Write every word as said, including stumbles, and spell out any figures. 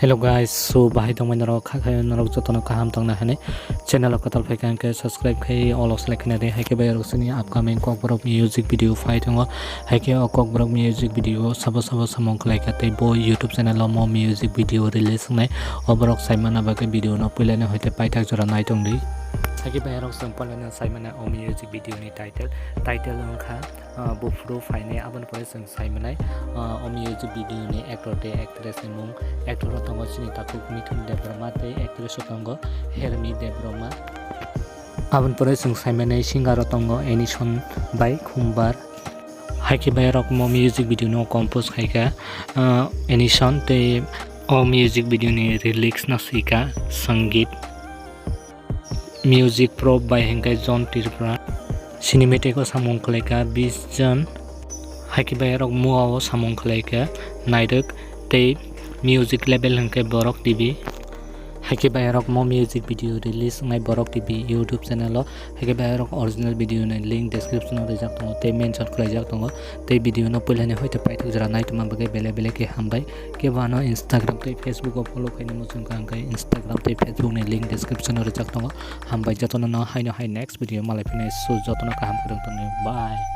Hello guys, so bahai tongmani norok, kha khayo norok jotono kaham tongna hwnwi channel o kwtal phaikha hwnkhe subscribe khai all o select khna di, haikhe bai rok sini upcoming Kokborok music video phai tongo, haikhe o Kokborok music video sabo sabo samung khlaikha tei bo YouTube channel o mo music video release wngnai, o borok saimana bagwi video no puilani hoite paithak jora naitongdi. Haikhe bai rok chwng poilano saimana o music video ni title, title wngkha ah, buphuru phainai, aboni pore chwng saimanai, ah, o music video ni actor tei actress ni mung. Actor o tongo chini takhuk Mithun Debbarma tei actress o tongo Hermi Debbarma. Aboni pore chwng saimanai singer o tongo Anison bai Khumbar. Haikhe bai rok mo music video no compose khaikha, ah, Anison tei o music video ni lyrics no swikha Sangeet. Music prop bai hwnkhe John Tripura. Cinematic o samung khlaikha Bish Jan. Haikhe bai rok mua o samung khlaikha Nairwk tei music label hwnkhe Borok T V. Haikhe bai rok mo music video release wngnai Borok T V YouTube channel o. Haikhe bai rok original video ni link description o rijak tongo tei mention khlaijak tongo. Tei video no puilani hoite paithak jora naitongma bagwi belai belai khe hambai. Kebo ano Instagram tei Facebook o follow khaina muchungkha hwnkhe Instagram tei Facebook ni link description o rijak tongo. Hambai jotono no haino hai next video malai phinai, so jotono kaham kwrwng tongni, bye.